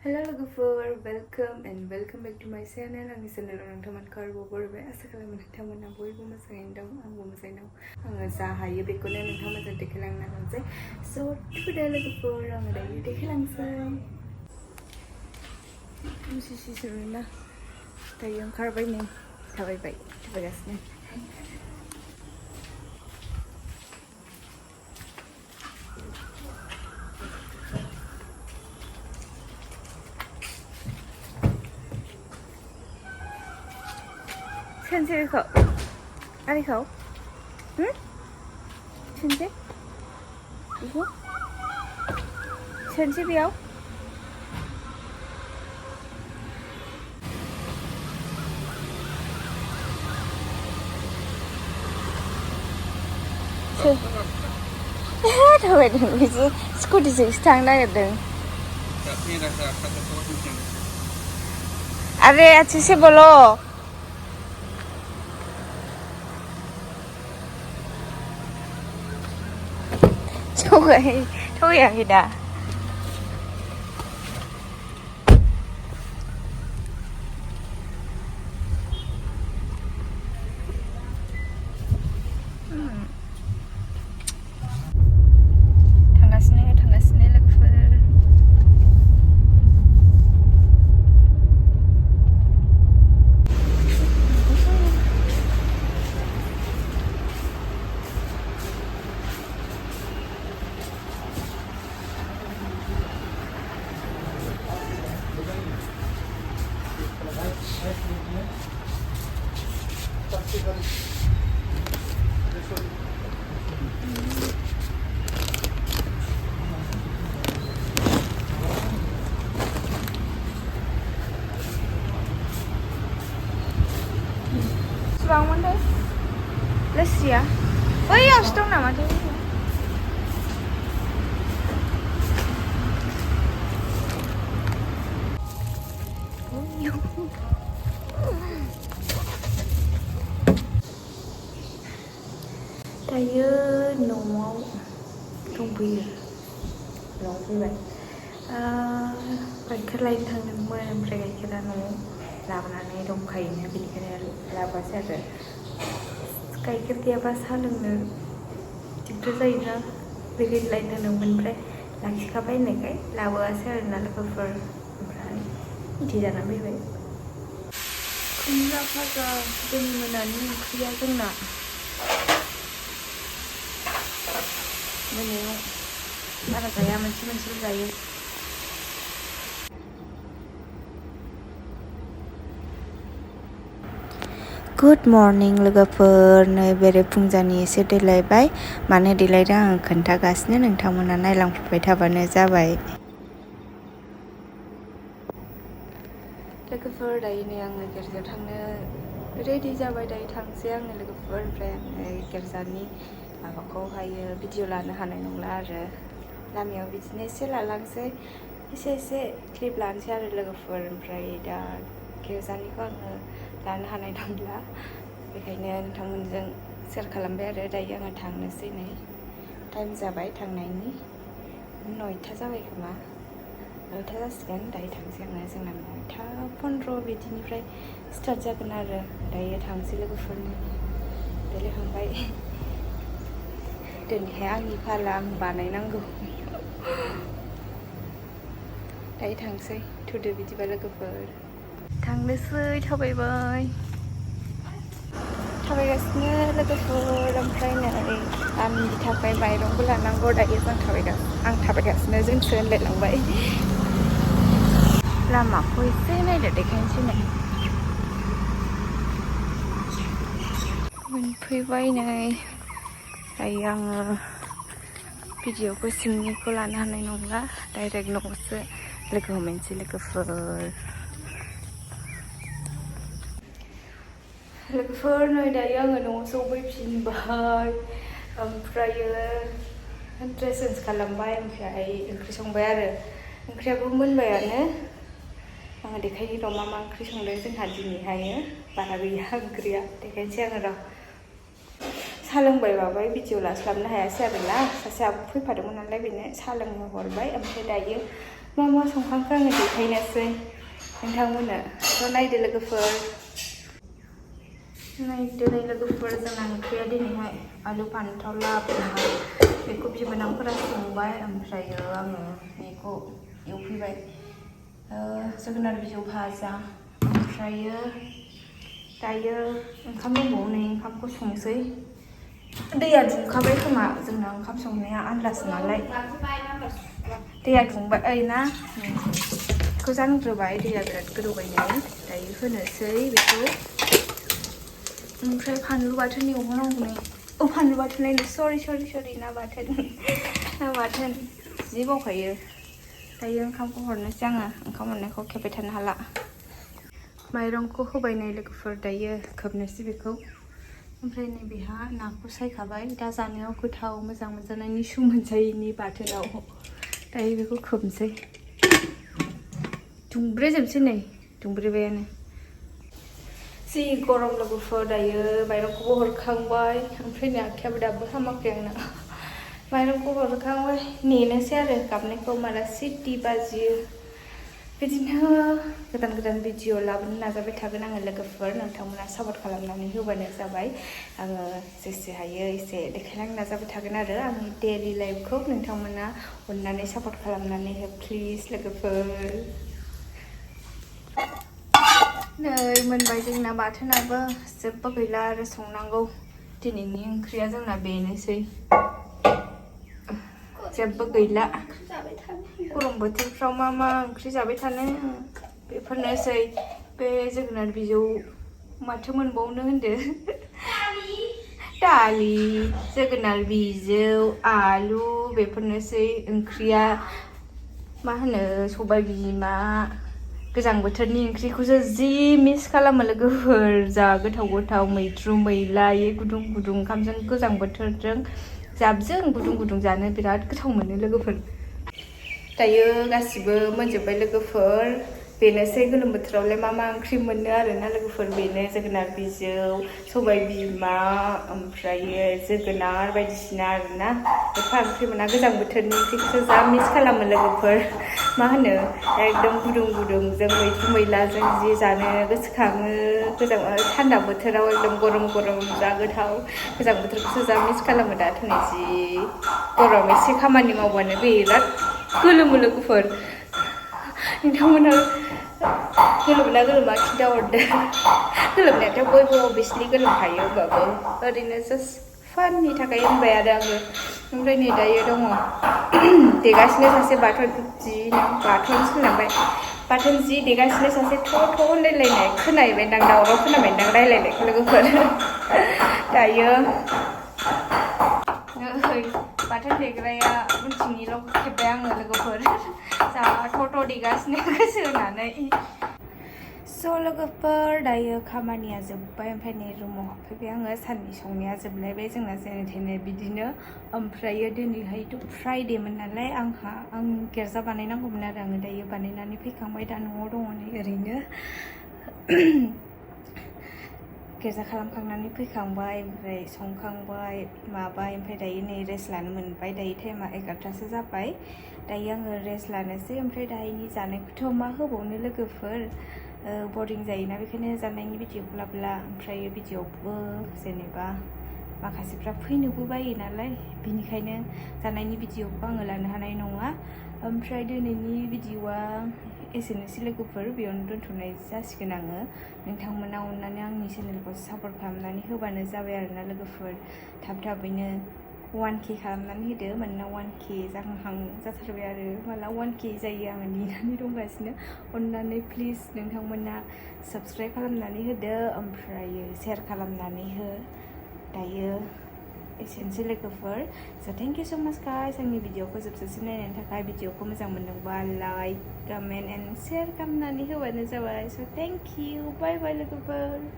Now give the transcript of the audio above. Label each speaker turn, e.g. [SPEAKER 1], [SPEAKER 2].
[SPEAKER 1] Hello logofer, welcome back to my channel. Ang channel nonton karbo borbe asa kalaman nonton na boybo mosain dong angbo mosain dong ang sa hayo bekone nonton mosan dekelang na langsay. So today logofer ang ada yu dekelang say. Musisi suruna. Tayo ang karbay ni tabay tabagas ni. 천재 거 아니 거 응? 천재? 이거? 천재비요? Thôi vậy đừng cái gì scooty gì sang đây đừng अरे अच्छे से बोलो thôi à gì đã thằng là phơi Bang mana? Lesi ya? Oh iya, stong nama tu. Tayo nongau tunggu nonggu vậy. Phải lain thằng năm mươi năm phải cái đó nó làm này đông khay này bị cái này làm bao giờ rồi cái kia bao sao lần chúng tôi dây ra vì cái lain thằng năm mình phải làm gì các bạn này cái làm bao giờ là cái phở thì là làm vậy không ra phát ra bên mình là những cái gì nọ bên này mà là cái mình chỉ dây Good morning लोगोफोर नै बेरे फुंजानि एसे देलायबाय मानो देलायदों आं खोन्थागासिनो नोंथांमोना नायलांफैबाय थाबानो जाबाय लोगोफोर दायो नै आङो गिर्जायाव थांनो रेडि जाबाय दायो थांसै आङो लोगोफोर ओमफ्राय आङो गिर्जानि माबाखौहायो भिडिअ लानो हानाय नंला आरो लामायाव बिदिनो एसे लालांसै एसे क्लिप लानोसै आरो लोगोफोर ओमफ्राय दा गिर्जानिखौ आङो लानो हानाय नंला बेखायनो नोंथांमोनजों शेयार खालामबाय आरो दायो आङो थांनोसै नै टाइम जाबाय थांनायनि 9टा जाबाय खोमा 9टा जासिगोन दायो थांसै आङो जोंना 9:15 बिदिनिफ्राय स्टार्ट जागोन आरो दायो थांसै लोगोफोरनि देलायखांबाय दिनैहाय आंनि फाला आं बानायनांगौ दायो थांसै थुदो बिदिबा लोगोफोर थांनोसै थाबायगासिनो लोगोफोर ओमफ्राय नै आंनि थाखाय माइरंबो लानांगौ दायो आं थाबायगासिनो जोंसो होनलायलांबाय लामाखौ एसे नायदो देखायनोसै नै मोनफैबाय नै दायो आङो भिडिअखौ सिंनिखौ लानो हानाय नंला डाइरेक्ट न'आवसो लोगो हमहैनोसै लोगोफोर लोगोफोर नै दायो आङो न'आव सफैफिनबाय ओमफ्रायो ड्रेस चेन्ज खालामबाय ओमफ्राय ओंख्रि संबाय आरो ओंख्रियाबो मोनबायानो आङो देखायनि र' मा ओंख्रि संदों जोंहा दिनैहायो बारा गैया ओंख्रिया देखायनोसै आङो र' साहा लोंबाय माबाय भिडिअ लास्लाबनो हायासै आरोना सासे आब' फैफादोंमोन नालाय बेनो साहा लोंनो हरबाय ओमफ्राय दायो मा संखांखो आङो देखायनोसै नोंथांमोननो। थ' नायदो लोगोफोर, नायदो लोगोफोर, जोंना ओंख्रिया दिनैहाय आलु फान्थाव लाब्राहाय बेखौ बिबोनांफोरा संबाय, ओमफ्रायो आङो बेखौ एवफैबाय, जोगोनार बिजौ भाजा, ओमफ्रायो दायो ओंखाम दंबावो, नै ओंखामखौ संसै। दैया दुंखाबाय खोमा, जोंना ओंखाम संनाया आन्दाज नालाय। दैया दुंबाय ओइ ना, बेखौ जानग्रोबाय, दैया बिराद गोदौबाय नै, दायो होनोसै बेखौ। ओमफ्राय फानलु बाथोन एवनांगौ नै, फानलु बाथोन लायनो, सरि ना बाथोन जि बावखायो। दायो ओंखामखौ हरनोसै आङो, ओंखाम हरनायखौ खेबाय थानो हाला। माइरंखौ होबाय नै लोगोफोर, दायो खोबनोसै बेखौ। ओमफ्राय नै बेहा नाखौ सायखाबाय, दा जानायाव गोथाव मोजां मोनजानायनि सु मोनजायैनि बाथोनाव। दायो बेखौ खोबनोसै, दुंब्रेजोबसै नै, दुंब्रेबायानो। जि गरम लोगोफोर, दायो माइरंखौबो हरखांबाय, ओमफ्राय नै आखायाबो दाबो हामाखै आंना। माइरंखौ हरखांबाय, नेनोसै आरो गाबनायखौ माला सिटि बाजियो। बिदिनो गोदान भिडिअ लाबोनो नाजाबाय थागोन आङो लोगोफोर, नोंथांमोना सापर्ट खालामनानै होबानो जाबाय। आङो जेसे हायो एसे देखायलांनो नाजाबाय थागोन आरो आंनि डेलि लाइफखौ, नोंथांमोना अननानै सापर्ट खालामनानै हो प्लिज लोगोफोर। नै मोनबाय जोंना बाथोनाबो, जेबो गैला आरो संनांगौ। दिनैनि ओंख्रिया जोंना बेनोसै, जेबो गैला। गरम बोथोरफ्राव मा ओंख्रि जाबाय थानो, बेफोरनोसै। बे जोगोनार बिजौ माथो मोनबावनो होनदो, दालि, जोगोनार बिजौ, आलु, बेफोरनोसै ओंख्रिया। मा होनो, सबाय बिमा। गोजां बोथोरनि ओंख्रिखौसो जि मिस खालामो लोगोफोर, जा गोथाव मैद्रु मैलायै गुदुं ओंखामजों, गोजां बोथोरजों जाबजों गुदुं जानो बिराद गोथाव मोनो लोगोफोर। दायो गासिबो मोनजोब्बाय लोगोफोर, बेनोसै गोलोम बोथोरावलाय मा ओंख्रि मोनो आरोना लोगोफोर, बेनो जोगोनार बिजौ, सबाय बिमा, ओमफ्रायो जोगोनार बायदिसिना आरोना। एफा ओंख्रि मोना, गोजां बोथोरनि ओंख्रिखौसो जा मिस खालामो लोगोफोर। मा होनो, एकदम गुदुंजों मैद्रु मैलाजों जि जानो गोसोखाङो। थान्दा बोथोराव एकदम गरम जा गोथाव, गोजां बोथोरखौसो जा मिस खालामो। दाथ' नै जि गरम, एसे खामानि मावबानो बिराद गोलोमो लोगोफोर। नोंथांमोना गोलोमोना गोलोमा खिन्थाहरदो। गोलोमनायाथ' बयबो अभियासलि गोलोमखायो, होमबाबो ओरैनो जास्ट फाननि थाखाय होनबाय आरो आङो। ओमफ्राय नै दायो दङ देगासिनो सासे बाथोन जि देगासिनो सासे थ' होनलायलायनाय खोनाहैबायदां, दावराव खोनाबायदां रायलायनायखौ लोगोफोर। दायो बाथोन देग्राया उनथिंनिल' खेब्बाय आङो लोगोफोर, जा थ' देगासिनो गोसो होनानै। स' लोगोफोर, दायो खामानिया जोब्बाय, ओमफ्राय नै रुमाव हाबफैबाय आङो। साननि संनाया जोबलायबाय जोंना जेने थेने बिदिनो। ओमफ्रायो दिनैहायथ' फ्राइडेमोन नालाय, आं गिर्जा बानायनांगौमोन आरो आङो दायो बानायनानै फैखांबाय, दा न'आव दङ नै ओरैनो। गिर्जा खालामखांनानै फैखांबाय, ओमफ्राय संखांबाय माबाय, ओमफ्राय दायो नै रेस्ट लानो मोनबाय। दायो टाइमा 11टासो जाबाय, दायो आङो रेस्ट लानोसै। ओमफ्राय दायोनि जानायखौथ' मा होबावनो लोगोफोर, बरिं जायोना, बेखायनो जानायनि भिडिअखौ लाबोला। ओमफ्राय भिडिअबो जेनेबा माखासेफ्रा फैनोबो बायो नालाय, बेनिखायनो जानायनि भिडिअखौ आङो लानो हानाय नङा। ओमफ्राय दिनैनि भिडिअआ एसेनोसै लोगोफोर, बेयावनो दोनथ'नाय जासिगोन आङो। नोंथांमोना अननानै आंनि चेनेलखौ सापर्ट खालामनानै होबानो जाबाय आरोना लोगोफोर। थाबैनो 1K खालामनानै होदो, मानोना 1K जाहां जाथारबाय आरो माला 1K जायो आङो नेनानै दंगासिनो। अननानै प्लिज नोंथांमोना साबस्क्राइब खालामनानै होदो, ओमफ्रायो शेयार खालामनानै हो। दायो एसेनोसै लोगोफोर। स' थेंक इउ स' माच गाइस, आंनि भिडिअखौ जोबजासिम नायनायनि थाखाय। भिडिअखौ मोजां मोनदोंबा लाइक, कमेन्ट एन्ड शेयार खालामनानै होबानो जाबाय। स' थेंक इउ, बाय बाय लोगोफोर।